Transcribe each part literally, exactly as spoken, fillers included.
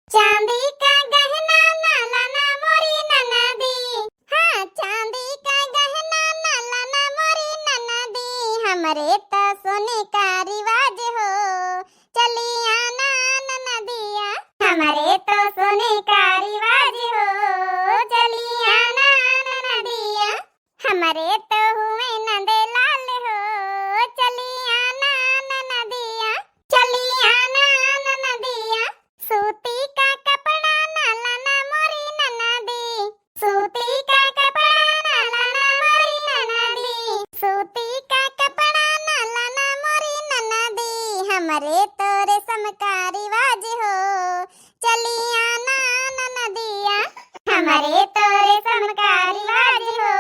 चांदी का गहना ना लाना मोरी ननदी, हाँ, चांदी का गहना ना लाना मोरी ननदी, हमरे त सोने का रिवाज हो, चली आना ननदिया। हमरे त सोने का रिवाज हो, चली आना ननदिया। हमरे त हुए नंद लाल हो, चली आना ननदिया, चली आना ननदिया। सूती का कपड़ा ना लाना मोरी ननदी, सूती का कपड़ा ना लाना मोरी ननदी, सूती का कपड़ा ना लाना मोरी ननदी। हमरे त रेशम का रिवाज हो, चली आना ननदिया। हमरे त रेशम का रिवाज हो,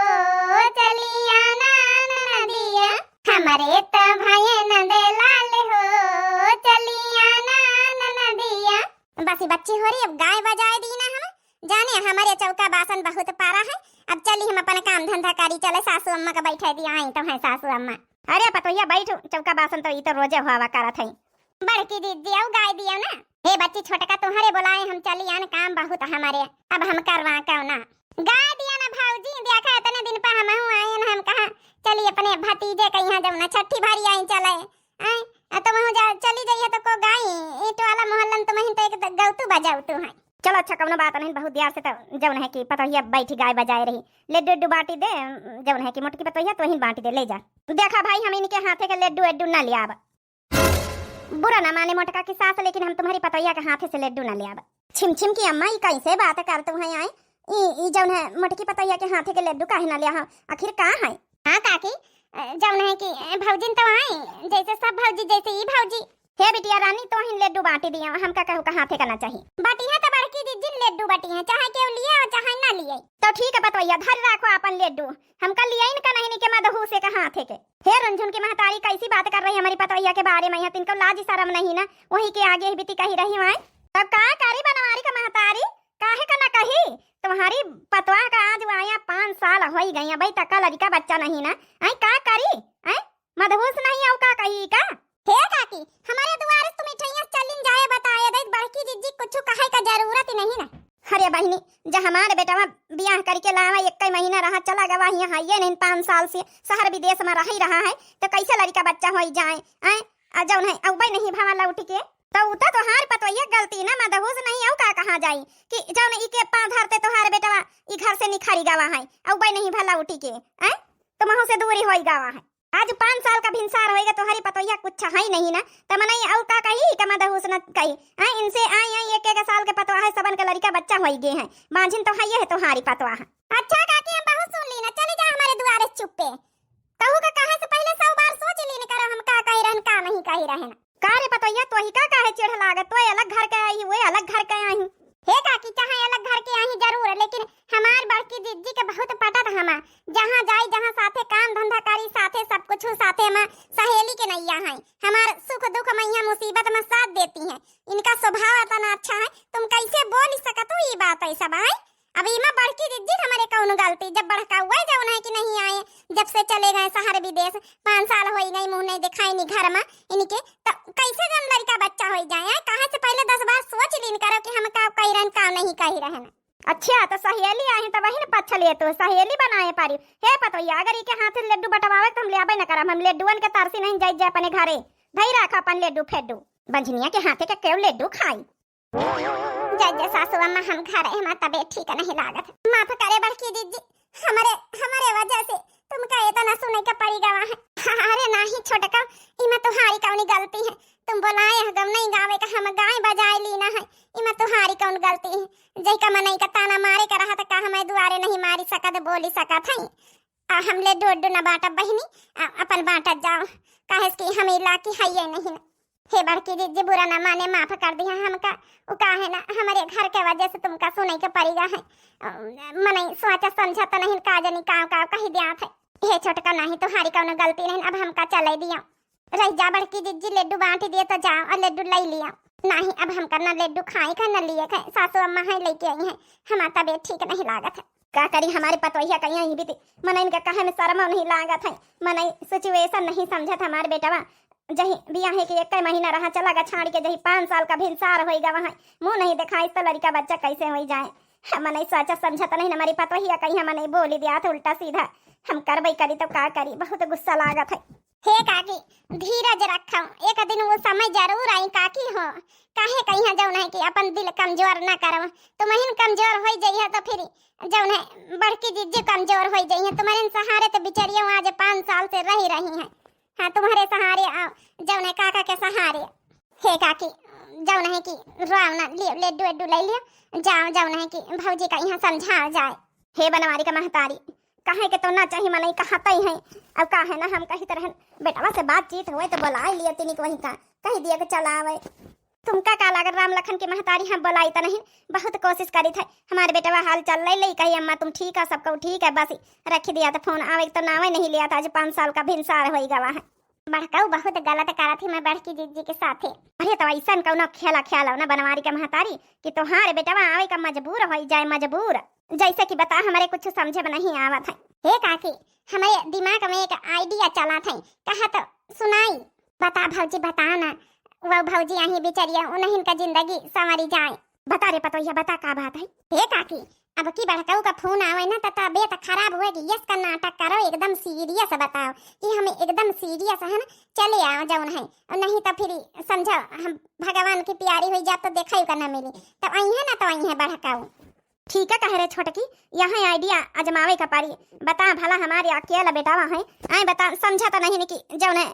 चली आना ननदिया। हमरे त भये नंद लाल हो, चली आना ननदिया। बस ई बच्ची होरी, अब गाय बजाए दी ना हम, जाने हमरे चौका बासन बहुत पारा है। अब चली हम अपन काम धंधा करी, चले सासू अम्मा का बैठे दी, आई तो है सासू अम्मा। अरे पतोहिया बैठ, चौका बासन तो ई तो रोजे होवा करत है। बड़की दीदी, अउ गाय दियो ना। हे बच्ची, छोटका तुम्हरे बोलाए, हम चली आन, काम बहुत हमरे, अब हम करवा कउ ना। गाय दिया ना भौजी, देखा इतने दिन पर हमहू आए न, हम कहा चली अपने भतीजे के यहाँ जब ना छठी भरी आई चले। आए, आ तुमहू जा, चली जाइए तो को गाई, ईंट वाला मोहल्लन तुम्हें तो एक द-, गौतू बजाऊ तू है। चलो अच्छा, कौनो बात नहीं, बहुत देर से तो जौन है कि पतोहिया बैठी गाय बजाए रही, लड्डू उड्डू बांटी दे, जौन है कि मोटकी पतोहिया तो वहीं बांटी दे, ले जा। देखा भाई, हम इनके हाथे के लड्डू एड्डू ना ले आब। बुरा ना माने मोटका की सास, लेकिन हम तुम्हारी पतोहिया के हाथे से लड्डू ना ले आब। छिम छिम की अम्मा, ई कैसे बात कर तू है आए? ई, ई जौन है मोटकी पतोहिया के हाथे के लड्डू काहे ना ले आहा? आखिर का है? हाँ काकी, अ, जौन है कि, अ, भौजिन तो आई, जैसे सब भौजी, जैसे ई भौजी। हे बिटिया रानी, तो हिन लड्डू बांटी दिया, हमका कहू का हाथे का ना चाही। बाटी है तो बड़की दीदी लड्डू बाटी है, चाहे केहू लिए और चाहे ना लिए। तो ठीक है पतोहिया, धर राखो अपन लड्डू, हमका लिए इनका नहीं, इनके मदहूसे का हाथे के। हे रुनझुन की महतारी, कैसी बात कर रही हमारी पतोहिया के बारे में, यहाँ तिनको लाज शरम नहीं ना, वही के आगे ही बीती कही रही वहाँ। तब का करी बनवारी का महतारी, काहे का ना कही? तुम्हारी पतवा का आज आया पाँच साल होई गई, अबे तक का लड़का बच्चा नहीं ना, आई का करी? आई मदहूस नहीं आऊ का कही का? हे काकी, हमारे दुआरे से तुम मिठाइयाँ चलिन जाए बताए दे, बड़की जिज्जी कुछ कहे का जरूरत ही नहीं ना। अरे बहिनी, जब हमारे बेटवा बियाह करके लावा, एक ही महीना रहा, चला गवा, यहाँ है ये नहीं, पाँच साल से शहर विदेश में रह ही रहा है, तो कैसे लड़का बच्चा होई जाए? आए, आ जौन है, अउबे नहीं भवा लौट के, तो उ तो तोहार पतोहिया गलती ना, मदहूस नहीं, अउ का कहा जाई कि जौन ई के पाँव धरते तोहार बेटवा ई घर से निखरी गवा है, अउबे नहीं भला उठी के, आए, तुमहू से दूरी होई गवा है। आज पाँच साल का भिनसार होएगा, तोहरी पतोहिया कुछ है ही नहीं ना, त मनई अउ का कही कि मदहूस न कही। हाँ, इनसे आई आई एक एक साल के पतवा है, सबन के लड़का बच्चा होई गए हैं, बांझिन तो है ये है तोहारी पतवा है। अच्छा काकी, हम बहुत सुन ली ना, चली जा हमारे दुआरे से चुप्पे। कहू का कहे से पहले सौ बार सोच ली न करो, हम का कही रहन, का नहीं कही रहन। का रे पतोहिया, तोही का काहे चिढ़ लागत? तोय अलग घर के आई, वो अलग घर के आई। हे काकी, चाहे अलग घर के आई जरूर, लेकिन हमार बड़की जिज्जी के बहुत पटत हमा। जहाँ जाई, जहाँ साथे काम धंधा करी, साथे सब कुछ, साथे मा सहेली के नैया है। हमार सुख दुख मा, यहाँ मुसीबत मा साथ देती हैं। इनका स्वभाव इतना अच्छा है, तुम कैसे बोल सकत हो ये बात ऐसा भाई? अब इमा बड़की जिज्जी हमारे कौन गलती, जब बड़का हुआ जौन है कि नहीं आए, जब से चले गए शहर विदेश, पाँच साल होई गई, मुँह नहीं दिखाई नी घर मा इनके, तो कैसे जन लड़का बच्चा होई जाए? आए, कहे से पहले दस बार सोच लीन करो कि हम का कही रहन, का नहीं कही रहन। अच्छा, तो सहेली आई तो वही न पछ लिए, तो सहेली बनाए पारी। हे पतोहिया, अगर इके हाथे लड्डू बटवावे तो हम ले आबे न करम, हम लड्डुअन के तरसी नहीं, जाई जे अपने घरे धई रखा अपन लड्डू फेड्डू। बंझनिया के हाथे के केहू लड्डू खाई? जय जय सासू अम्मा, हम घरे, हमार तबीयत ठीक नहीं लागत। माफ करे बड़की जिज्जी, हमरे, हमरे वजह से तुमका इतना सुने के पड़ी गवा है। अरे नाही छोटका, इमा तुम्हारी कौनी गलती है? तुम बोलाए हो गम नहीं गावे का, हम गाय बजाए लीना है, इमा तुम्हारी कौन गलती है? जैका मनई का ताना मारे का रहा त का हमें दुआरे नहीं मारी सकत, बोली सकत है? आ, हम लड्डू उड्डू न बाँटब बहिनी, आ, अपन बाँटत जाओ, काहे से कि हम इलाकी हइये नहीं न। हे बड़की जिज्जी, बुरा न माने, माफ कर दिया हमका। उ काहे ना, हमरे घर के वजह से तुमका सुने के पड़ी गा है। अ, मनई सोचा समझत नहीं, का जनी काव काव कही दिया थे। हे छोटका, नहीं तुम्हारी कौनो गलती नहीं, अब हमका चले दिया। रह जा बड़की जिज्जी, लड्डू बाँट दिए तो जाओ और लड्डू ले लिया। नहीं, अब हमका न लड्डू खाए का न लिए खाए, सासू अम्मा है लेके आई है, हमार तबीयत ठीक नहीं लागत है। का करी, हमारी पतोहिया कहीं ही बीती, मनई इनका कहे में शर्म नहीं लागत है, मनई situation नहीं समझत हमार बेटवा। जही बियाहे के एक्कै महीना रहा, चला गा छाड़ि के, जही पाँच साल का भिनसार होइ गवा है, मुँह नहीं देखाइस तो लड़िका बच्चा कैसे होइ जाए। हम नहीं सोचा समझत नहीं, हमरी पतोहिया कहिया मनई बोलि दिया था उल्टा सीधा। हम करबै करी तो का करी, बहुत गुस्सा लागत है। हे काकी, धीरज रखो, एक दिन वो समय जरूर आई काकी हो। काहे कहिया जौन है कि अपन दिल कमजोर ना करो, तुमहिन कमजोर होइ जइहे तो फिर जौन है बड़की जिज्जी कमजोर होइ जइहे। तुम्हरे सहारे तो बिचरिया आज पाँच साल से रही रही हैं। हाँ, तुम्हरे सहारे और जौन है काका के सहारे। हे काकी, जौन है कि रोव ना, लियो लड्डू वड्डू लै लियो, जाओ जौन है कि भौजी कहिया समझाओ जाए। हे बनवारी का महतारी, कहे के तो ना चाही मनई कहतै है। अब काहे ना हम कहित रहन, बेटवा से बातचीत होए तो बोलाइ लियो तिनिक वही का, कहि दिया कि चला आवे। तुमका का लागत राम लखन की महतारी हम बोलाइत नहीं, बहुत कोशिश करित है। हमार बेटवा हाल चाल लै लै, कही अम्मा तुम ठीक है, सबको ठीक है, बस रखि दिया तो फोन आवे तो नावे नहीं लिया था। आज पाँच साल का भिनसार होइ गवा है। बड़कऊ बहुत गलत करत ही मैं बड़की जिज्जी के साथे। अरे तो अइसन कौनो खेला खेलाओ ना बनवारी का महतारी कि तोहार बेटवा आवे का मजबूर होइ जाए, मजबूर। जैसे कि बता हमरे कुछ समझे में नहीं आवत है। हे काकी, हमरे दिमाग में एक idea चलत है, कहा तो सुनाई। बता भौजी, बता ना, वो भौजी अही बिचरिया, उन्हन का जिंदगी संवरी जाए। बता रे पतोहिया, बता का बात है। हे काकी, अब की बड़कऊ का फोन आवे ना तो तबियत खराब होए कि यस का नाटक करो, एकदम serious बताओ कि हम एकदम serious है ना, चले आओ जौन है, और नहीं तो फिर समझो हम भगवान की प्यारी होइ जाब तो देखा का ना मिली, तो अइहे ना तो अइहे बड़कऊ। ठीक है कहे रे छोटकी, यहाँ idea आजमावे का पारी। बता भला हमारे अकेला बेटावा है, आए बता समझा तो नहीं कि जौन है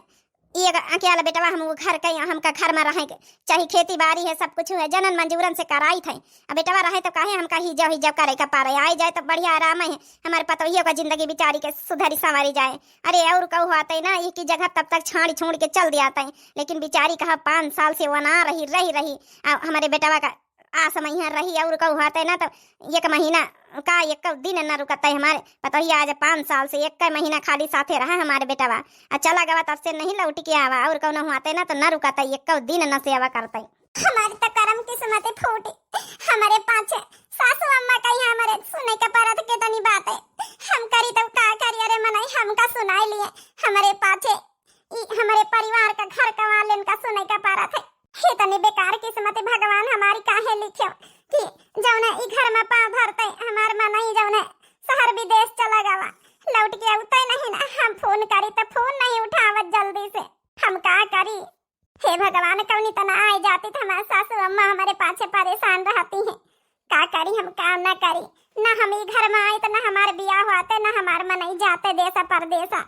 ये अकेला बेटवा हम वो घर के, हमका घर में रहे के चाही, खेती बारी है, सब कुछ है, जनन मजूरन से कराइत है। अब बेटवा रहे तो काहे हमका ही जब ही जब करे का पारे, आए जाए तो बढ़िया आराम है, हमारे पतोहियों का जिंदगी बिचारी के सुधरी संवारी जाए। अरे और कहू होते ना, एक ही जगह तब तक छाड़ी छोड़ के चल दिया था, लेकिन बिचारी कहा पाँच साल से वना रही, रही, रही। आ हमारे बेटवा का आस में यहाँ रही और कहू होते ना तो एक महीना का एक दिन न रुकते हमारे पतोहिया। आज पाँच साल से एक महीना खाली साथे रहा हमारे बेटवा, आ चला गवा तब से नहीं लौट के आवा, और कौनो होते ना तो न रुकते एक दिन न सेवा करते। हमारी तो करम किस्मत फूटी, हमारे पाछे सासू अम्मा कही हमारे सुने के परत के तनी बात है, हम करी तो का करी, अरे मनई हमका सुनाई लिए, हमारे पाछे ई हमारे परिवार का घर का वालन का सुने का परत है। हे तनी बेकार किस्मत भगवान हमारी काहे लिख्यो कि जौने ई घर में पाँव धरते हमार मनई जौने शहर विदेश चला गवा, लौट के अउते नहीं ना, हम फोन करी तो फोन नहीं उठावत जल्दी से, हम का करी? हे भगवान, कौनी तना आए जाती तो हमारे सासू अम्मा हमारे पाछे परेशान रहती हैं। का करी हम, का ना करी, ना हम ई घर में आई तो ना हमार बियाह होते, ना हमार मनई जाते देसा परदेसा।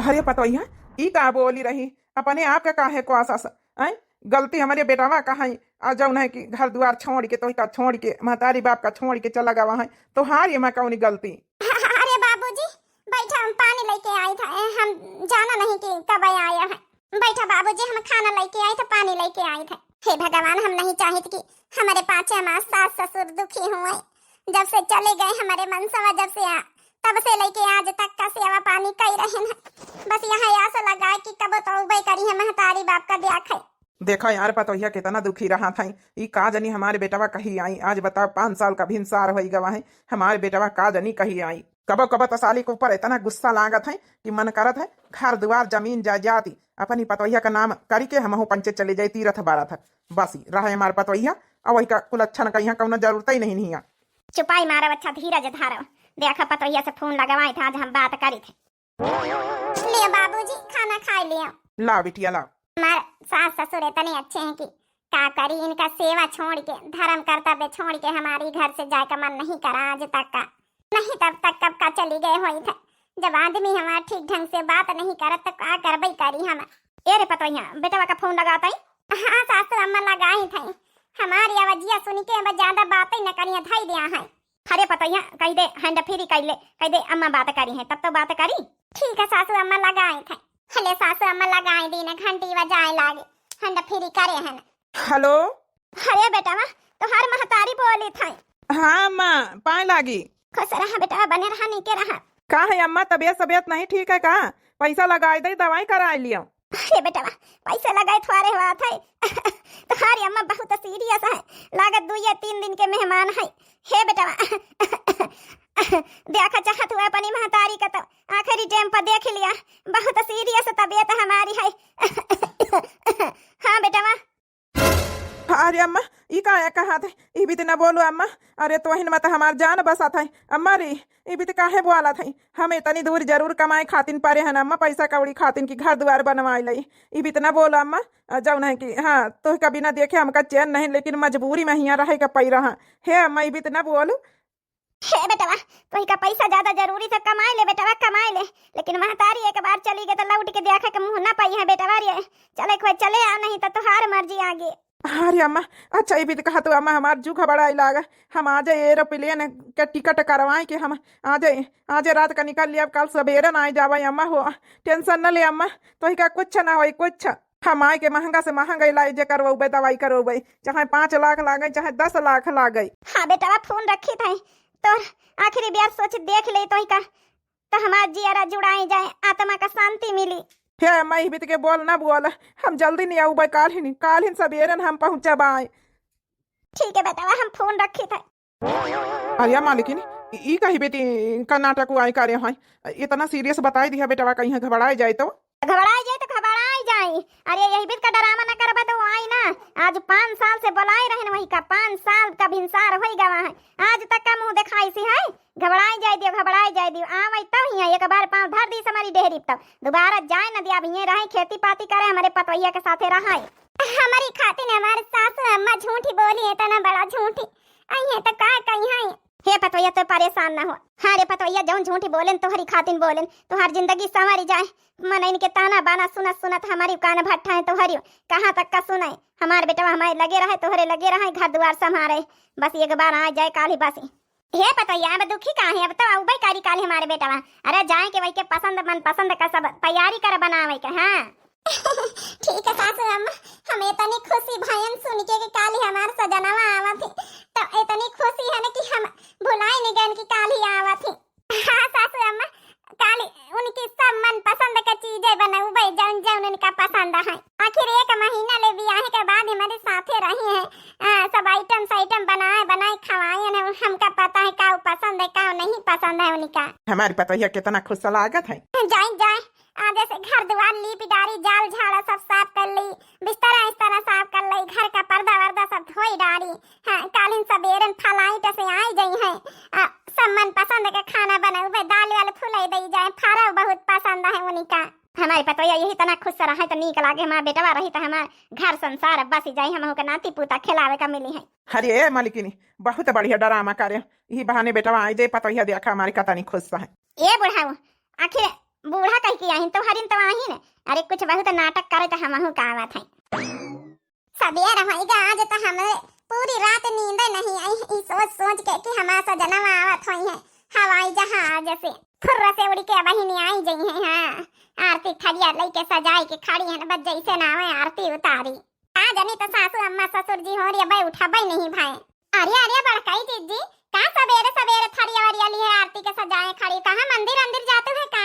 अरे पतोहिया, ई का बोली रही? अपने आप का काहे को आसा स-, आय? गलती हमारे बेटवा का है, आ जौन है कि घर दुआर छोड़ के, तोही का छोड़ के, महतारी बाप का छोड़ के चला गवा है, तोहार ये में कौनी गलती? अरे बाबूजी, बैठा, हम पानी लेके आई था, हम जाना नहीं कि कब आया है। बैठा बाबूजी, हम खाना लेके आई था, पानी लेके आई था। हे भगवान, हम नहीं चाहित कि हमारे पाछे हमार सास ससुर दुखी हुए। जब से चले गए हमारे मनसवा, जब से आ, तब से लेके आज तक का सेवा पानी कई रहे हैं। बस यहाँ आस लगाए कि कबो तो उबे करी है महतारी बाप का देखे। देखा यार पतोहिया कितना दुखी रहा था, ई का जनी हमारे बेटवा कही आई। आज बताओ, पाँच साल का भिनसार होई गवा है, हमारे बेटवा का जनी कही आई। कबो कबो तो साली के ऊपर इतना गुस्सा लागत है कि मन करत है घर दुआर जमीन जायदाद अपनी पतोहिया का नाम करी के हमहू पंचे चले जाए तीरथ बारथ। बस रहे हमार पतोहिया, और वही का कुलच्छन का यहाँ कौनो जरूरत ही नहीं, नहीं है। चुपाई मारव, अच्छा धीरज धारव। देखा पतोहिया से फोन लगवाए थे, आज हम बात करी थे। लियो बाबूजी, खाना खाए लियो। ला बिटिया ला। हमार सास ससुर इतने अच्छे हैं कि का करी, इनका सेवा छोड़ के, धर्म कर्तव्य छोड़ के हमारी घर से जाए का मन नहीं करा आज तक का। नहीं तब तक कब का चली गए होई थे। जब आदमी हमार ठीक ढंग से बात नहीं करत तो का करबई करी हम। ए रे पतोहिया, बेटवा का फोन लगाता ही। हाँ सासू अम्मा लगाई थे, हमारी आवाजिया सुन के अब ज्यादा बातें न करिया, धाई दिया है। अरे पतोहिया, कह दे hand free कर ले, कह दे अम्मा बात करी है, तब तो बात करी। ठीक है सासू अम्मा लगाई थे। हले सासू अम्मा लगाई दी ने घंटी बजाए लागे, hand free करे है ना। हेलो। अरे बेटवा, तोहार महतारी बोली थे। हाँ अम्मा, पाए लागी। खुश रहा बेटवा, बने रहा, नीके रहा। का है अम्मा, तबीयत सबियत नहीं ठीक है का? पैसा लगाए दे, दवाई कराए लियो। अरे बेटवा, पैसा लगाए थोड़े हुआ थे। तोहारी अम्मा बहुत serious है, लागत दो या तीन दिन के मेहमान है। हे बेटवा, देखा चाहत हुआ अपनी महतारी का तो आखिरी टाइम पर देख लिया, बहुत सीरियस तबीयत हमारी है। हाँ बेटवा। अरे अम्मा, ई का है कहा थे? ई बीत न बोलो अम्मा। अरे तोहिन मत हमार जान बसा था अम्मा रे। ई बीत काहे बोला था? हम इतनी दूर जरूर कमाए खातिन परे हन अम्मा, पैसा कौड़ी खातिन की घर दुआर बनवाए लई। ई बीत न बोलो अम्मा। अ, जौन है कि हाँ, तोहका बिना देखे हमका चैन नहीं, लेकिन मजबूरी में हियाँ रहे के पै रहा। हे अम्मा, ई बीत न बोलो। हे बेटवा, तोही का पैसा ज्यादा जरूरी था, कमाए ले बेटवा, कमाए ले। लेकिन महतारी एक बार चली गई तो लौट के देखे के मुंह ना पाई है बेटवा रे। चले खोए चले आ, नहीं तो तुहार मर्जी आगे। अरे अम्मा, अच्छा ये भी तो कहा तो अम्मा, हमार जू घबराए लागा। हम आ जाए एरोप्लेन के टिकट करवाए के हम आ जाए, आ जाए रात का निकल लिया, अब कल सवेरे ना आ जावे अम्मा हो। टेंशन न ले अम्मा, तोही का कुछ ना होई कुछ। हम आए के महंगा से महंगा इलाज जे करवउबे, दवाई करवउबे, चाहे पाँच लाख लागे, चाहे दस लाख लागे। हाँ बेटवा, फोन रखी था, तोर आखिरी बार सोच देख ले तोही का, तो हमार जियरा जुड़ाए जाए, आत्मा का शांति मिली। हे अम्मा, ई बीत के बोल ना बोल, हम जल्दी नहीं आउबे, काल्हिन, काल्हिन सबेरन हम पहुँचब आए। ठीक है बेटवा, हम फोन रखी था। अरे मालकिन, ई, ई कही बेटी का नाटक आई करे हैं? इतना सीरियस बताई दिया बेटवा, कहीं घबराए जाए तो। घबराए जाए तो घबराए जाए। अरे यही बीत का डरामा न करबा तो आई ना। आज पाँच साल से बोलाए रहन वही का, पाँच साल का भिनसार होई गवा है, आज तक का मुंह दिखाई सी है। घबराए जाए दियो, घबराए जाए दियो। आवै तो हियाँ एक बार पाँव धर दी हमारी डेहरी तो दोबारा जाए न दिया। अब हियाँ रहे, खेती पाती करे, हमारे पतोहिया के साथे रहे। हमारी खातिर हमारे सासू अम्मा झूठी बोली है, इतना बड़ा झूठी। आई है तो का कही है? हे पतोहिया, तो परेशान ना हो। हाँ रे पतोहिया, जौन झूठी बोलेन, तोहरी खातिन बोलेन, तोहार जिंदगी संवर जाए। मनइन के ताना बाना सुनत सुनत हमारी कान भट्ठा है तोहरी, कहाँ तक का सुनाई? हमार बेटवा हमारे लगे रहे, तोहरे लगे रहे, घर दुआर संभारे, बस एक बार आ जाए काल्हि बस। हे पतोहिया, अब दुखी काहे, अब तो अउबे करी काल्हि हमारे बेटवा। अरे जाए के वही के पसंद, मन पसंद का सब तैयारी कर बनावे के। हाँ ठीक है सासू अम्मा, हम इतनी खुशी भयन सुन के कि काल्हि हमार सजनवा आवत ही, तो इतनी खुशी है ना कि हम भुलाए नहीं गए कि काल्हि आवत ही। हाँ सासू अम्मा, काल्हि उनकी सब मन पसंद के चीजें बनउबे, जौन जौन उनका पसंद है। आखिर एक महीना ले बियाहे के बाद हमारे साथे रही हैं, आ, सब आइटम साइटम बनाए बनाए खवाए हैं। हमका पता है का पसंद है का नहीं पसंद है उनका। हमारी पतोहिया कितना खुश लागत है। जाए जाए, आज से घर दुआर लीप डारी, जाल झाड़ा सब साफ कर ली, बिस्तरा इस्तरा साफ कर ली, घर का पर्दा वर्दा सब धोई डारी। हाँ, कालिन सबेरन flight से आई जाई हैं। आ, सब मन पसंद के खाना बनउबे, दाल वाल फुलाई दई जाए, फरब बहुत पसंद है उनका। हमारी पतोहिया यही तना खुश रहे तो नीक लागे, हमार बेटवा रही तो हमार घर संसार बस जाई, हमहू के नाती पूता खिलावे का मिली है। अरे ए मालकिनी, बहुत बढ़िया डरामा करे, यही बहाने बेटवा आई दे, पतोहिया देखा हमारी कतनी खुश है। ए बुढ़ाऊ, आखिर बूढ़ा कह के आहिन, तोहरिन तो आहिन। अरे कुछ बहुत नाटक करे तो हमहू का आवत है। सबेर होइगा आज तो हमें पूरी रात नींद नहीं आई, ई सोच सोच के कि हमार सजनवा आवत होई है हवाई जहाज से, फुर्र से उड़ के बहिनी आई जई है। हाँ, आरती थरिया लइके सजाई के खड़ी है, बस जैसे ना आवे आरती उतारी। का जनी तो सासू अम्मा ससुर जी हो रही है, उठबे नहीं भाई। अरे अरे बड़काई जीजी, का सबेरे सबेरे थरिया वरिया लिए आरती के सजाए खड़ी, कहाँ मंदिर अंदिर जातू है का?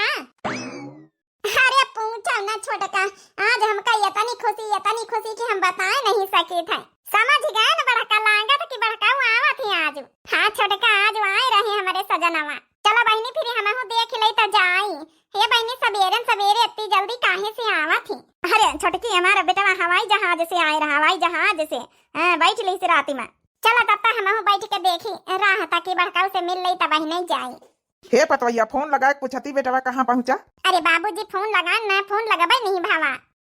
अरे पूछो ना छोटका, आज हमका इतनी खुशी, इतनी खुशी कि हम बताए नहीं सके थे। समझ गए न बड़का, लागत कि बड़का वो आवत ही आज। हाँ छोटका, आज वो आए रहे हमारे सजनवा। चलो बहिनी, फिर हमहू देख ले तो जाई। हे बहिनी, सबेरन सबेरे इतनी जल्दी काहे से आवत ही? अरे छोटकी, हमारा बेटवा हवाई जहाज से आए रहा, हवाई जहाज से। हाँ, बैठ ली से राती में। चलो तब तक हमहू बैठ के देखी राह, ताकि बड़काऊ से मिल ले तब बहिनी जाई। हे पतवैया, फोन लगा के पूछती बेटवा कहाँ पहुँचा? अरे बाबूजी, फोन लगा ना, फोन लगबे नहीं भावा।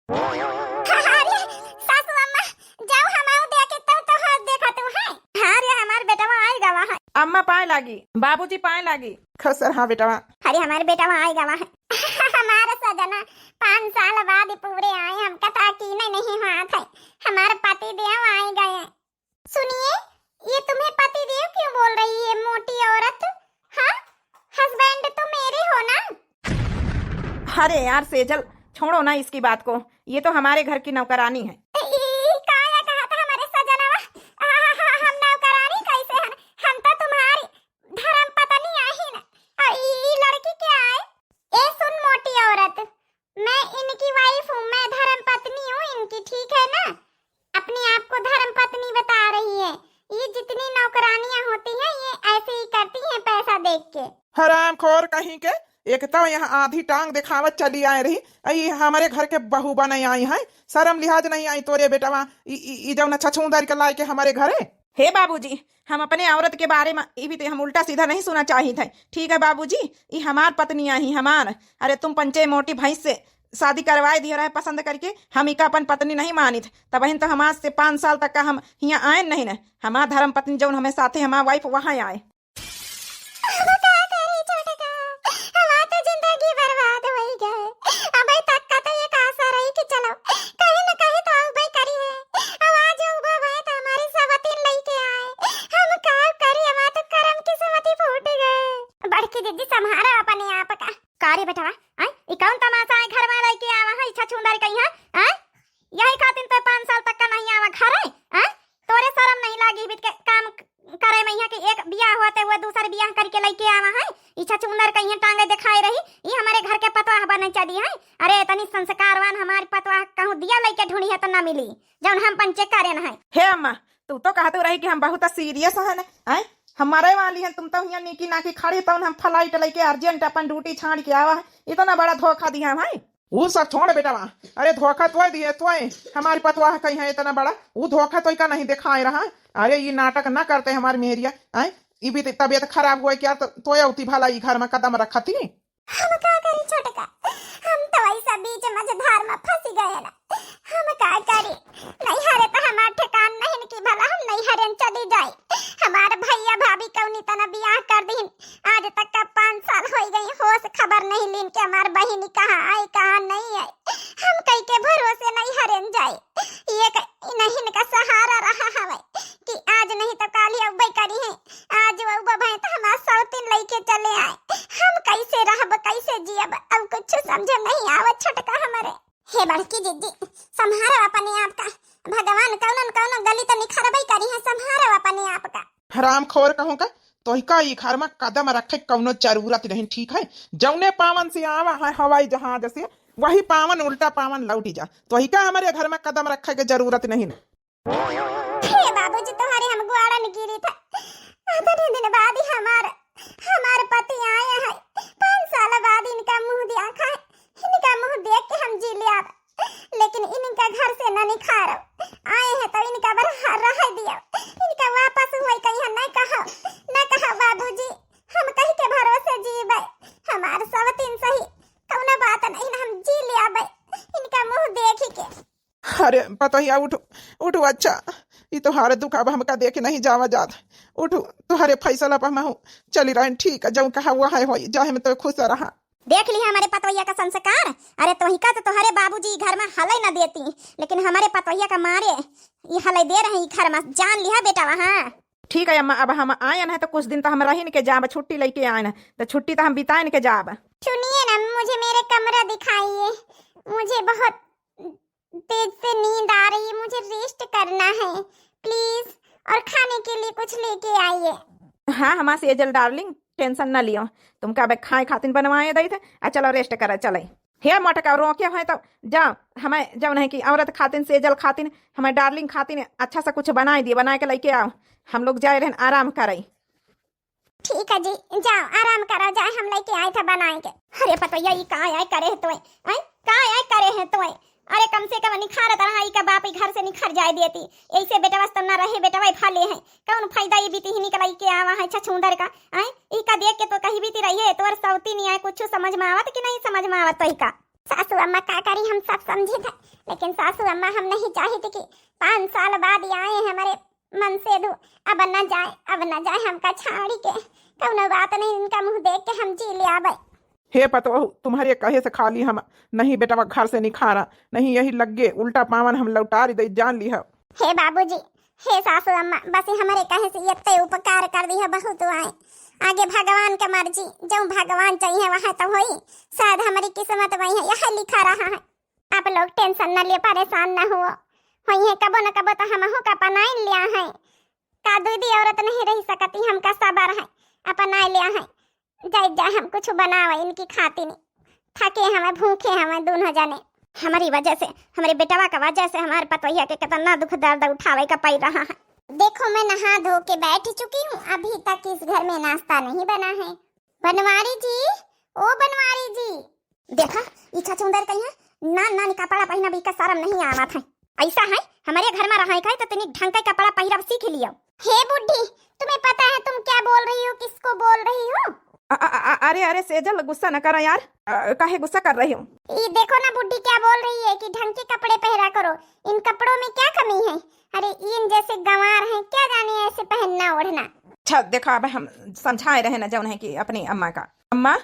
अरे सासू अम्मा, जाओ हमहू देखे तो, तो हाथ देखा तू है। हाँ रे, हमार बेटवा आई गवा है। अम्मा पाए लागी, बाबूजी पाए लागी। खुश रहा बेटवा। अरे हमार बेटवा आई गवा है। हमार सजना, पाँच साल बाद पूरे आए, हमका तो यकीन नहीं हुआ था। हमार पति देव आए गए। सुनिए, ये तुम्हें पति देव क्यों बोल रही है मोटी औरत? हाँ, husband तो मेरे हो ना। अरे यार सेजल, छोड़ो ना इसकी बात को, ये तो हमारे घर की नौकरानी है। ई, ई, ई, काया कहा था हमारे सजनवा? आ, हा, हा, हम नौकरानी कैसे हैं? हम तो तुम्हारी धर्म पत्नी आही ना। और ई, ई लड़की क्या है? ए सुन मोटी औरत, मैं इनकी wife हूँ, मैं धर्म पत्नी हूँ इनकी, ठीक है ना? अपने आप को धर्म पत्नी बता रही है। ये जितनी नौकरानियां होती हैं, ये ऐसे ही करती हैं पैसा देख के। हरामखोर कहीं के, एक तो यहाँ आधी टांग दिखावत चली आए रही, अई हमरे घर के बहू बने आई है, शर्म लिहाज नहीं आई तोरे बेटवा, ई, ई, ई जौन छछूंदर के लाए के हमरे घरे। हे बाबूजी, हम अपने औरत के बारे में ई भी तो हम उल्टा सीधा नहीं सुना चाहित है, ठीक है बाबूजी, ई हमार पत्नी आई, हमार। अरे तुम पंचे मोटी भैंस से शादी करवाए दिए रहे पसंद करके, हम इका अपन पत्नी नहीं मानित। तबहिन तो हमार से पाँच साल तक का हम हियाँ आए नहीं न, हमार धर्म पत्नी जौन हमें साथे हमार वाइफ वहाँ आए। अब का करी छोटका, हमार तो जिंदगी बर्बाद होई गए। अबे तक का तो एक आशा रही कि चलो कहीं न कहीं तो अउबे करी है। अब आज अउबा भए तो हमारी सवतीन लेके आए। हम का करी, हमार तो करम किस्मत ही फूट गए। बड़की दीदी संभारो अपने आप का। का रे बेटवा, आय, ई कौन तमाशा है घर में लेके आवा है, ई छछूंदर कहीं है, आय? यही खातिर तो पाँच साल तक का नहीं आवा घर है, आय? तोरे शर्म नहीं लागी बीत के काम क-, करे में यहाँ के एक बियाह होते हुए दूसर बियाह करके लेके आवा है, ई छछूंदर कहीं टांगे दिखाए रही, ई हमारे घर के पतवाह बने चली है। अरे इतनी संस्कारवान हमारी पतवाह कहूँ दिया लेके ढूंढी है तो ना मिली, जौन हम पंचे करेन है। हे अम्मा, तू तो कहत रही कि हम बहुत सीरियस हन, आय? हम मरे वाली हन, तुम तो हियाँ नीकी नाकी खड़ी, तौन हम फ्लाइट लेके अर्जेंट अपन ड्यूटी छाड़ के आवा है। इतना बड़ा धोखा दिया भाई। ऊ सब छोड़ बेटवा, अरे धोखा तोय दिए, तोय हमारी पतवाह कहीं है इतना बड़ा, ऊ धोखा तोय का नहीं दिखाए रहा। अरे ये नाटक ना करते हमारी मेहरिया, आय? ई भी तबियत खराब हुआ क्या तो तोय उती भला ई घर में कदम रखती। हम का करी छोटका, हम तो ऐसा बीच मझधार में फंसी गए ना, हम का करी। नैहरे तो हमार ठिकान नहीं कि भला हम नैहरे चली जाई। हमार भैया भाभी कौनी तना बियाह कर दीन, आज तक का पाँच साल हो गई, होश खबर नहीं लीन कि हमार बहिनी कहाँ आई कहाँ नहीं आई। हम कई के भरोसे नैहरे जाई, ये क-, इन्हीं का सहारा रहा हवे कि आज नहीं तो काल ही अउबे करी है। आज वो बभाए तो हमार सौतीन लेके चले आए, हम कैसे रहब, कैसे जियब, अब कुछ समझ नहीं आवत छोटका हमरे। हे बड़की जिज्जी, संभारो अपने आप का, भगवान कौनो न कौनो गली तो निखरबे करी है, संभारो अपने आप का। हरामखोर कहूँ का, तोहिका ई घर में कदम रखे कौनो जरूरत नहीं, ठीक है? जौने पावन से आवा है हवाई जहाज से, वही पावन उल्टा पावन लौटी जा। तोहिका हमरे घर में कदम रखे के जरूरत नहीं। हे बाबूजी, तोहरे हम गुआड़न गिरी था। अतने दिन बाद ही हमार, हमार पति आए हैं। पाँच साल बाद इनका मुँह देखा है। इनका मुँह देख के हम जी लिया। लेकिन इनका घर से न निखारो। आए हैं तो इनका बर ह-, रह दियो। इनका वापस हुए कहीं न कहो, न कहो बाबूजी। हम कहीं के भरोसे जीबे। हमार सवतीन सही, कौनो बात नहीं, हम जी लियाबे। इनका मुँह देखी के। अरे पतोहिया, उठो, उठो, अच्छा, ई तोहार दुख अब हमका देख नहीं जावा जात। उठो, तोहरे फैसला पर महू चली रहन, ठीक है, जौन कहा हुआ है होई, जाहे में तो खुश रहा। देख ली हमारे पतोहिया का संस्कार। अरे तोहिका तो तोहरे बाबूजी घर में हलई न देती, लेकिन हमारे पतोहिया का मारे ई हलई दे रहे ई घर में, जान लिहा बेटा वहाँ। ठीक है अम्मा, अब हम आयन है तो कुछ दिन तो हम रहिन के जाब, छुट्टी लेके आयन है तो छुट्टी तो हम बितायन के जाब। सुनिए ना, मुझे मेरे कमरा दिखाइए, मुझे बहुत तेज से नींद आ रही है, मुझे रेस्ट करना है प्लीज, और खाने के लिए कुछ लेके आइए। हाँ हमार सेजल डार्लिंग, टेंशन ना लियो, तुमका अबे खाए खातिन बनवाए दई थे। आ चलो रेस्ट करा चले। हे मोटका, रोके हैं तो जाओ, हमें जौन है कि औरत खातिन, सेजल खातिन, हमें डार्लिंग खातिन अच्छा सा कुछ बनाए दिए, बनाए के लेके आओ, हम लोग जाए रहन आराम करे। ठीक है जी, जाओ आराम करो, जाए हम लेके आए थे बनाए के। अरे पतोहिया, ई का आय करे है तोय? आय, का आय करे है तोय? अरे कम से कम निखारत रहा, ई का बाप ई घर से निखर जाए देती। ऐसे बेटवा से तो ना रहे, बेटवा ही फाले है। कौन फायदा ई बीती ही निकलाई के आवा है छछूंदर का? आय, ई का देख के तो कहीं बीती रही है, तोर सौती नहीं आए, कुछ समझ में आवत कि नहीं समझ में आवत तो ई का? सासू अम्मा का करी, हम सब समझे थे, लेकिन सासू अम्मा हम नहीं चाहित कि पाँच साल बाद ही आए हमारे मन से दू, अब न जाए, अब न जाए हमका छाड़ी के। कौनो बात नहीं, इनका मुँह देख के हम जी ले आबे। हे पतोहू, तुम्हरे कहे से खाली हम नहीं बेटवा घर से निखारा, नहीं यही लग्गे उल्टा पावन हम लौटारी दे, जान ली हो। हे बाबूजी, हे सासू अम्मा, बस हमरे कहे से यत्ते उपकार कर दिया, बहुत आए। आगे भगवान के मर्जी, जो भगवान चाहिए वह तो होई। शायद हमारी किस्मत में है, यह लिखा रहा है। आप लोग टेंशन न लियो, परेशान न हुओ, होई है कबो न कबो तो हमहू का अपनाइन लिया है। का दीदी औरत नहीं रह सकती, हमका सबर है, अपनाए लिया है। जाए जाए हम कुछ बनावे इनकी खातिन, थके हमें भूखे हमें दोनों जने। हमारी वजह से, हमारे बेटवा का वजह से हमारे पतोहिया के कितना दुख दर्द उठावे का पड़ रहा है। देखो, मैं नहा धो के बैठ चुकी हूँ, अभी तक इस घर में नाश्ता नहीं बना है। बनवारी जी, ओ बनवारी जी। देखा, ई छछूंदर कहीं है, ना, ना, कपड़ा पहिना भी का शर्म नहीं आवत है। ऐसा है, हमरे घर में रहा है तो तनी ढंग के कपड़ा पहिरब सीख लियो। हे बुढ़ी, तुम्हें पता है तुम क्या बोल रही हो, किसको बोल रही हो? अ-, अ-, अ-, अरे, अरे सेजल, गुस्सा न करा यार। अ, काहे गुस्सा कर रही हो? ये देखो ना बुढ़ी क्या बोल रही है कि ढंग के कपड़े पहरा करो, इन कपड़ों में क्या कमी है? अरे इन जैसे गंवार हैं, क्या जाने ऐसे पहनना ओढ़ना। अच्छा देखा, अब हम समझाए रहे ना जौन है कि अपनी अम्मा का। अम्मा,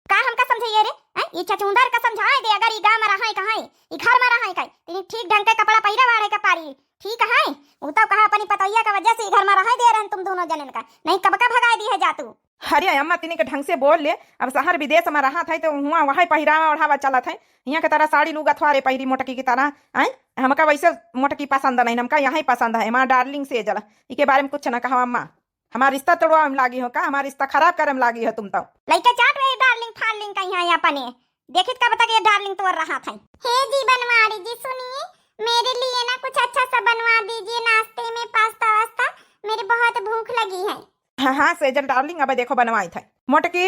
का हमका समझाइए रे? हैं? ये छछूंदर का समझाए दे, अगर ई गाँव में रहा है कहाँ, ई घर में रहा है कहीं, तनी ठीक ढंग के कपड़ा पहिरा बाढ़े का पारी, ठीक है? वो तो कहा अपनी पतोहिया का वजह से ई घर में रहा दे रहे हैं तुम दोनों जनन का, नहीं कब का भगाए दी है जा तू। अरे अम्मा, तनी के ढंग से बोल ले, अब शहर विदेश में रहा था तो हुआ वही पहिरावा ओढ़ावा चलत है, यहाँ के तरह साड़ी लूगा थोड़े पहिरी मोटकी की तरह, हैं? हमका वैसे मोटकी पसंद नहीं, हमका यहाँ ही पसंद है, हमारा डार्लिंग सेजल, इके बारे में कुछ ना कहा अम्मा। हमार रिश्ता तोड़वा में लागी हो का? हमार रिश्ता खराब करे में लागी हो तुम तो। लइका चाट रहे डार्लिंग फार्लिंग कहीं है अपने। देखित का बता के ये डार्लिंग तोर रहा था। हे जी बनवारी जी सुनिए, मेरे लिए ना कुछ अच्छा सा बनवा दीजिए नाश्ते में, पास्ता वास्ता, मेरे बहुत भूख लगी है। हाँ, हाँ, सेजल डार्लिंग, अब देखो बनवाई था। मोटकी,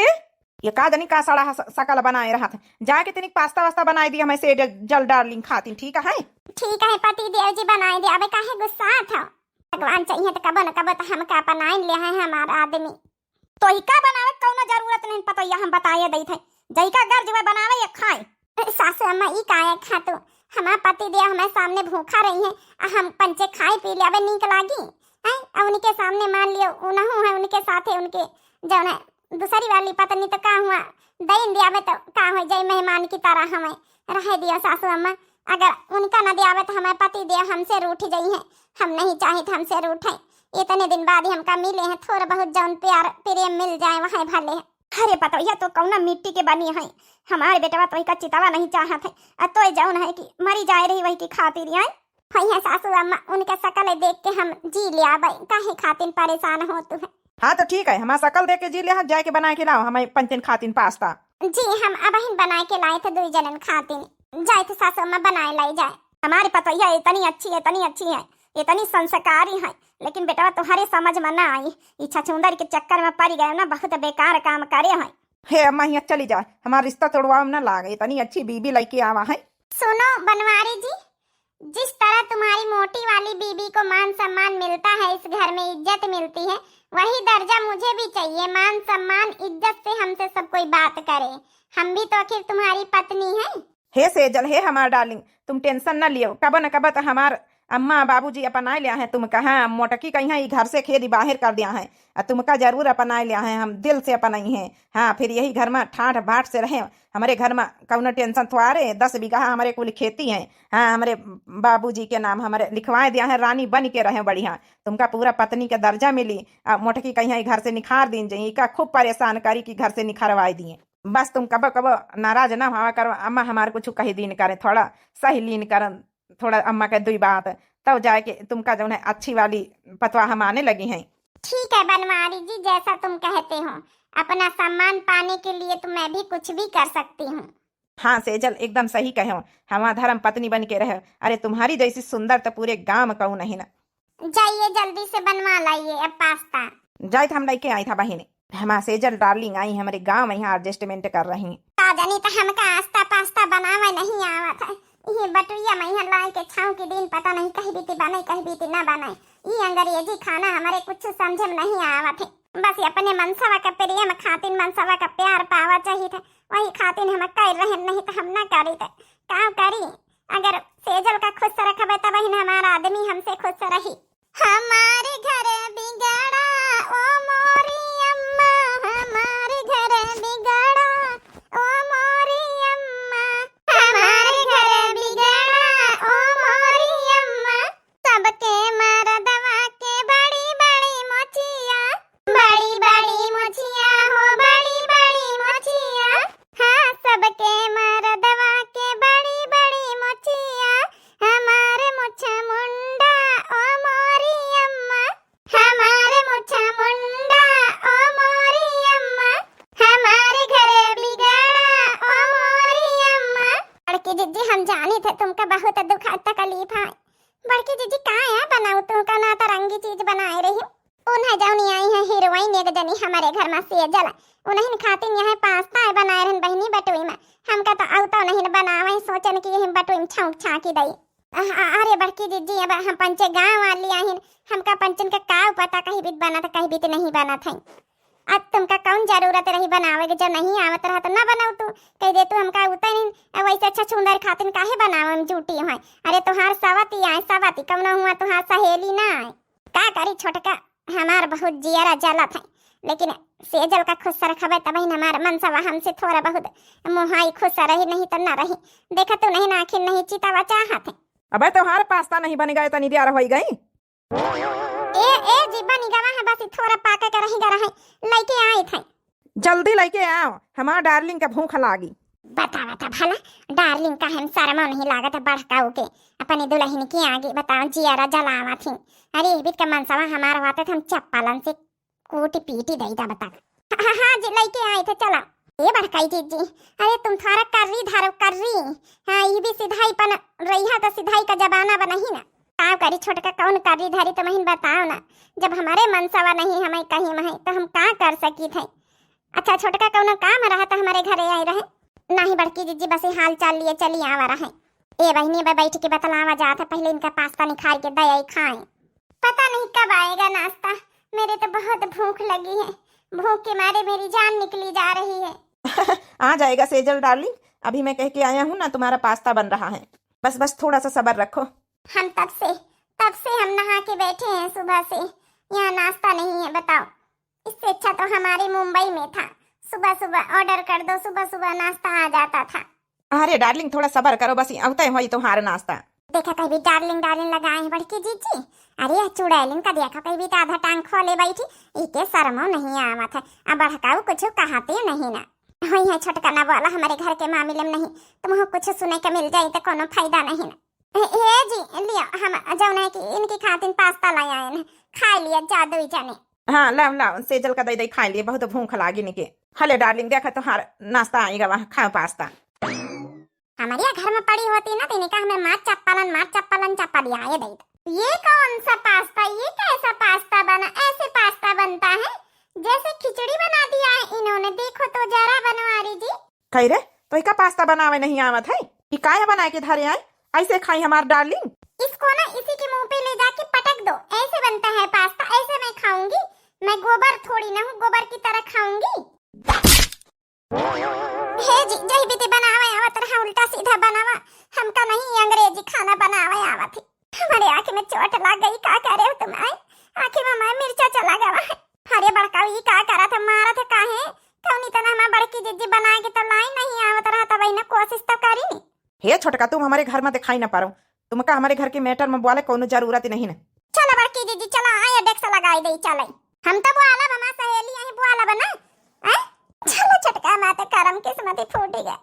ये का जानी का सड़ा ह-, सकल बनाए रहा था। जाके तनिक पास्ता वास्ता बनाए दिया हमें सेजल डार्लिंग खातिर, ठीक है? ठीक है पति देव जी, बनाए दे। अबे काहे गुस्सा था? भगवान चाहिए तो कबो न कबो तो हमका अपनाइन ले है हमार आदमी। तो ही का बनावे कौनो जरूरत नहीं, पतोहिया हम बताए देत है, जई का गर्ज हुए बनावे या खाए। सासू अम्मा ई काहे खातू? हमार पति देव हमारे सामने भूखा रही है, आ हम पंचे खाए पी ले, अबे नीक लागी? हैं? आ उनके सामने मान लियो, उनहू है उनके साथे, उनके जौन है दूसरी वाली पत्नी तो का हुआ, दइन दियावे तो का हो जाए, मेहमान की तरह हमें रहे दियो सासू अम्मा। अगर उनका न दियावे तो हमारे पति देव हमसे रूठ जाई है, हम नहीं चाहित हमसे रूठे। इतने दिन बाद ही हमका मिले हैं, थोड़ा बहुत जौन प्यार प्रेम मिल जाए वह भले है। अरे पतोहिया तो कौना मिट्टी के बनी है, हमारे बेटवा तो का चितावा नहीं चाहत है, आ तो जौन है कि मरी जाए रही वही की खातिर आई। भैया सासू अम्मा उनका शकल देख के हम जी ले आबे, काहे खातिर परेशान हो तू है? हाँ तो ठीक है, हमार शकल देख के जी ले, हाँ, जाए के बनाए के लाओ हमें पंचन खातिर पास्ता। जी हम अबहिन बनाए के लाए थे दुई जनन खातिर, जाए थे सासू अम्मा बनाए लाई जाए। हमारी पतोहिया इतनी अच्छी, इतनी अच्छी है, इतनी संस्कारी है, लेकिन बेटवा तुम्हारे समझ में ना आई, ई छछूंदर के चक्कर में पड़ गए ना, बहुत बेकार काम करे है। हे अम्मा, हियाँ चली जा, हमार रिश्ता तोड़वावे में ना लागे, इतनी अच्छी बीबी लइके आवा है। सुनो बनवारी जी, जिस तरह तुम्हारी मोटी वाली बीबी को मान सम्मान मिलता है, इस घर में इज्जत मिलती है, वही दर्जा मुझे भी चाहिए। मान सम्मान इज्जत से हमसे सब कोई बात करे, हम भी तो आखिर तुम्हारी पत्नी हैं। हे सेजल, हे हमार डार्लिंग, तुम टेंशन न लियो, कबो न कबो तो हमार अम्मा बाबूजी अपनाए लिया है तुमका। हाँ, मोटकी कहीं ई घर से खेदी बाहर कर दिया है, आ तुमका जरूर अपनाए लिया है, हम दिल से अपनाई हैं। हाँ, फिर यही घर में ठाठ बाट से रहे, हमरे घर में कौनो टेंशन थोड़े, दस बीघा हमरे कुल खेती है। हाँ, हमरे बाबूजी के नाम हमरे लिखवाए दिया है, रानी बन के रहे बढ़िया, तुमका पूरा पत्नी के दर्जा मिली। आ मोटकी कहीं ई घर से निखार दीन जाई, इका खूब परेशान करी कि घर से निखरवाए दिए। बस तुम कबो कबो नाराज ना हुआ करो, अम्मा हमार कुछ कही दीन करें, थोड़ा सही लीन करन, थोड़ा अम्मा के दुई बात, तब जाए के तुमका जौन है अच्छी वाली पतवा हम आने लगी हैं। ठीक है बनवारी जी, जैसा तुम कहते हो, अपना सम्मान पाने के लिए तो मैं भी कुछ भी कर सकती हूँ। हाँ सेजल, एकदम सही कहे हो, हमार धर्म पत्नी बन के रहे। अरे तुम्हारी जैसी सुंदर तो पूरे गांव में कहूँ नहीं ना। जाइए जल्दी से बनवा लाइए अब पास्ता। जाइत हम लइके आई था बहिनी। हमार सेजल डार्लिंग आई हमरे गांव में यहाँ एडजस्टमेंट कर रही। का जानी तो हमका आस्ता पास्ता बनावे नहीं आवत है। ये बटुरिया में यहाँ लाए के छाँव के दिन पता नहीं कही बीती बने, कही बीती ना बने। ये अंग्रेजी खाना हमारे कुछ समझे में नहीं आवत है। बस ये अपने मनसवा के प्रेम खातिर, मनसवा का प्यार पावा चाहिए था, वही खातिर हम कर रहे, नहीं तो हम ना करी थे। का करी? अगर सेजल का खुश रखबे तब ही हमारा आदमी हमसे खुश रही। हमारे घर बिगड़ा ओ मोरी अम्मा, हमारे घर बिगड़ा ओ मोरी अम्मा, हमारे घर बिगड़ा ओ मोरी अम्मा। सबके मरदवा के बड़ी बड़ी मोछिया, बड़ी बड़ी मोछिया हो, बड़ी बड़ी मोछिया। हाँ, सबके मरदवा के बड़ी बड़ी मोछिया, हमार मुछ मुंडा ओ मोरी अम्मा, हमार मुछ मुंडा ओ मोरी अम्मा, हमार घर बिगड़ा ओ मोरी अम्मा। बड़की जिज्जी, हम जानी थे तुमका बहुत दुख तकलीफ है। बड़की जिज्जी, का है बनाऊ तुमका नातरंगी चीज बनाए रही। उन्हें जौनी आई है हीरोइन एक जनी हमरे घर में सेजल, उन्हें खातिन यह पास्ता है बनाए रहन बहिनी बटुई में। हमका तो अउतो नहीं न बनावे, सोचन कि यही बटुई में छौंक छाकी दई। अ-, अ-, अरे बड़की जिज्जी, अब हम पंचे गाँव वाली आहिन, हमका पंचन का का पता कही बीत बनत कही बीत नहीं बनत है। अब तुमका कौन जरूरत रही बनावे के, जो नहीं आवत रहा तो ना बनाऊ तू, कह दे तू हमका उतर नहीं। अब वैसे अच्छा छुंदर खातिन काहे बनावे में जूटी है? अरे तोहार सवती आए, सवती कौनो हुआ तोहार सहेली ना आए। का करी छोटका, हमार बहुत जियरा जलत है, लेकिन सेजल का खुश रखबे तब ही हमार मनसवा हमसे थोड़ा बहुत मोहाई खुश रही, नहीं तो ना रही। देखा तू नहीं ना आखिर नहीं चितावा चाहत है। अबे तोहार पास्ता नहीं बन गए, तनी देर होई गई। ए, ए जी, बनी गवा है, बस ई थोड़ा पाके के रही गवा है, लइके आई थे। जल्दी लइके आओ, हमार डार्लिंग के भूख लागी। बता, बता भला, डार्लिंग का हम शर्मा नहीं लागत है बड़काऊ के, अपनी दुल्हन के आगे बताओ, जियरा जलावा थी। अरे, इबित के मनसवा हमार होते तो हम चप्पलन से कूटी पीटी दई दा बता। हाँ, हाँ, हाँ जी, लइके आई थे, चला। ए बड़काई जिज्जी, अरे तुम थारा कर्री धरो, कर्री। हाँ, ई भी सिधाई पन रही है तो सिधाई का जमाना बा नहीं ना। का करी छोटका, कौन कर्री धरी तुम ही बताओ ना। जब हमारे मनसवा नहीं हमें कहीं में है तो हम का कर सकी थे। अच्छा छोटका, कौनो काम रहा तो हमारे घरे आई रहे? नहीं बड़की जिज्जी, बस ये हाल चाल लिए चली आवा रहे। ए बहिनी, बा बैठ के बतलावा जात है, पहले इनका पास्ता निखार के दे आई खाए। पता नहीं कब आएगा नाश्ता, मेरे तो बहुत भूख लगी है, भूख के मारे मेरी जान निकली जा रही है। आ जाएगा सेजल डार्लिंग, अभी मैं कह के आया हूँ ना, तुम्हारा पास्ता बन रहा है, बस बस थोड़ा सा सब्र रखो। हम तब से, तब से हम नहा के बैठे हैं सुबह से, यहाँ नाश्ता नहीं है, बताओ। इससे अच्छा तो हमारे मुंबई में था, सुबह सुबह ऑर्डर कर दो, सुबह सुबह नाश्ता आ जाता था। अरे डार्लिंग, थोड़ा सब्र करो, बस अवते होई तुम्हारा नाश्ता। देखा कहीं भी डार्लिंग डार्लिंग लगाए हैं बड़की जीजी। अरे यह चुड़ैलिन का देखा कहीं भी तो आधा टांग खोले बैठी, इके शर्मो नहीं आवत है। अब बड़काऊ कुछ कहते नहीं ना। होई है छोटका ना बोला, हमारे घर के मामले में नहीं, तुमको कुछ सुने के मिल जाए तो कोनो फायदा नहीं ना। ए, ए जी, लियो, हम जौन है कि इनकी खातिर पास्ता ले आए हैं, खा लिया जा दुई जने। हाँ, लाओ, लाओ, सेजल का दई दई खा लिए, बहुत भूख लागी निके। हले डार्लिंग, देखा तोहार नाश्ता आई गवा, खाओ पास्ता। हमारे यहाँ घर में पड़ी होती ना, तो इनका हमें मार चप्पलन, मार चप्पलन चप्पल आए दई। ये कौन सा पास्ता, ये कैसा पास्ता बना? ऐसे पास्ता बनता है जैसे खिचड़ी बना दिया है इन्होंने। देखो तो जरा बनवारी जी। कही रे, तो इका पास्ता बनावे नहीं आवत है? ई काहे बनाए के धरे आए? ऐसे खाई हमार डार्लिंग? इसको ना इसी के मुंह पे ले जाके पटक दो, ऐसे बनता है पास्ता, ऐसे मैं खाऊंगी। मैं गोबर थोड़ी ना हूँ, गोबर की तरह खाऊंगी। हे जी, जही बीती बनावे आवत रहा, उल्टा सीधा बनावा। हमका नहीं अंग्रेजी खाना बनावे आवत है। हमारे आँख में चोट लग गई, का करे हो तुम? आए, आँखी में मैं मिर्चा चला गवा है। अरे बड़काऊ, ई का करत है, मारत है काहे? कौनी तना हमार बड़की जिज्जी बनाए के तो लाई नहीं आवत रहा, तब इन्हें कोशिश तो करी नी। हे छोटका, तुम हमारे घर में दिखाई ना पड़ो, तुमका हमारे घर के मैटर में बोले कोनो जरूरत ही नहीं ना। चलो बड़की जिज्जी, चलो आए, डेस्क लगाई दे, चले। हम तो बोला बा, हमार सहेली यहीं बोला बा ना। हैं? चलो छोटका, हमार तो करम किस्मत ही फूट गए।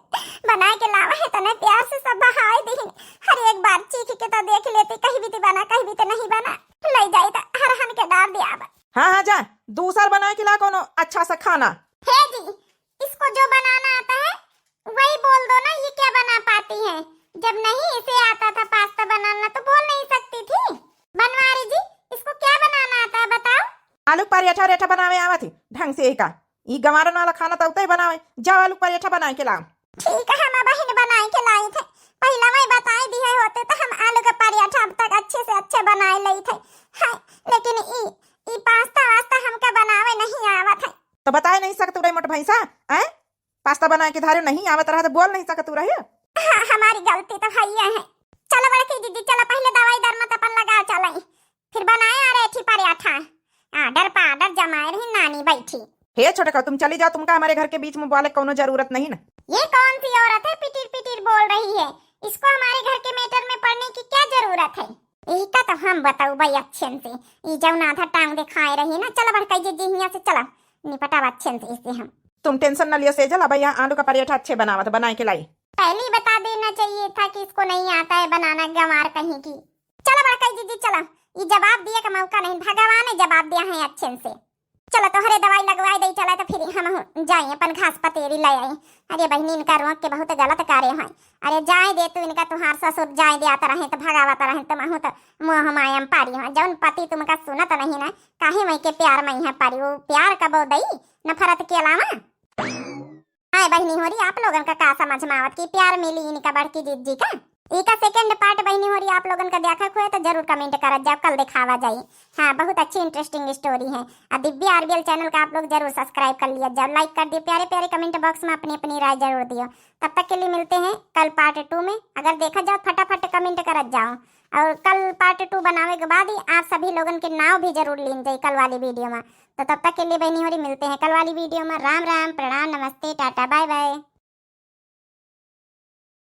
बनाए के लावा है तने प्यार से सब बहाए दीन। हर एक बार चीख के तो देख लेती, कहीं भी तो बना, कहीं भी तो नहीं बना। ले जाई तो हर हन के डाल दिया अब। हाँ, हाँ, जा, दूसर बनाए के ला कोनो अच्छा सा खाना। हे जी, इसको जो बनाना आता है, वही बोल दो ना, ये क्या बना पाती है? जब नहीं इसे आता था पास्ता बनाना, तो बोल नहीं सकती थी? बनवारी जी, इसको क्या बनाना आता है, बताओ? आलू पराठा रेठा बनावे आवत ही ढंग से, एका ई गंवारन वाला खाना तो उतई बनावे। जाओ, आलू पराठा बनाए के लाओ। ठीक है, हम बहिन बनाए के लाई थे, पहला वही बताए दिए होते तो हम आलू का पराठा अब तक अच्छे से अच्छे बनाए लई थे। हाँ, लेकिन ई, ई पास्ता वास्ता हमका बनावे नहीं आवत है। तो बताए नहीं सकत रही मोट भैंसा, हैं? पास्ता बनाए के धारे नहीं आवत रहा तो बोल नहीं सकत रहे। हाँ, हमारी गलती तो है ही है। चलो बड़की दीदी, चलो पहले दवाई दरमत अपन लगा चलाई, फिर बनाए आ रहे थी पराठा। आर्डर पर आर्डर जमाए रही नानी बैठी। हे छोटका, तुम चली जाओ, तुमका हमारे घर के बीच में बोले कोनो जरूरत नहीं ना। ये कौन सी औरत है पिटिर पिटिर बोल रही है? इसको हमारे घर के मैटर में पड़ने की क्या जरूरत है? इका तो हम बताऊ भाई अच्छे से। ई जौन आधा टांग दिखाए रही ना, चलो बड़काई जी, जी हियां से चलो, निपटाव अच्छे से इसे हम। तुम टेंशन न लियो सेजल, अब यहाँ आलू का पराठा अच्छे बनावत, बनाए के लाई। पहले ही बता देना चाहिए था कि इसको नहीं आता है बनाना, गंवार कहीं की। चलो बड़काई जी, जी चलो, ये जवाब दिए का मौका नहीं, भगवान ने जवाब दिया है अच्छे से। चला तोहरे दवाई लगवाए दे, चला तो फिर हम जाई अपन घास पतेरी ले आई। अरे बहिनी, इनका रोक के बहुत गलत करे हैं। अरे जाए दे तू इनका, तुहार ससुर जाए दे, आत रहे तो भगावत रहे, तुम अहू तो मोह माया में पारी हो। जौन पति तुमका सुनत नहीं ना, काहे वही के प्यार में है पारी, वो प्यार कबो दई नफरत के अलावा। हाय बहिनी होरी, आप लोगन का का समझ में आवत कि प्यार मिली इनका बड़की जिज्जी का? इका सेकंड पार्ट बहिनी होरी आप लोगन का देखा हुए तो जरूर कमेंट करत जाओ, कल दिखावा जाई। हाँ, बहुत अच्छी इंटरेस्टिंग स्टोरी है। आ दिव्या आरबीएल चैनल का आप लोग जरूर सब्सक्राइब कर लिया जाओ, लाइक कर दियो, प्यारे प्यारे कमेंट बॉक्स में अपनी अपनी राय जरूर दियो। तब तक के लिए मिलते हैं कल पार्ट टू में। अगर देखा जाओ फटाफट कमेंट करत जाओ, और कल पार्ट टू बनावे के बाद ही आप सभी लोगन के नाव भी जरूर लीन जाई कल वाली वीडियो में। तो तब तक के लिए बहिनी होरी मिलते हैं कल वाली वीडियो में। राम राम, प्रणाम, नमस्ते, टाटा, बाय बाय।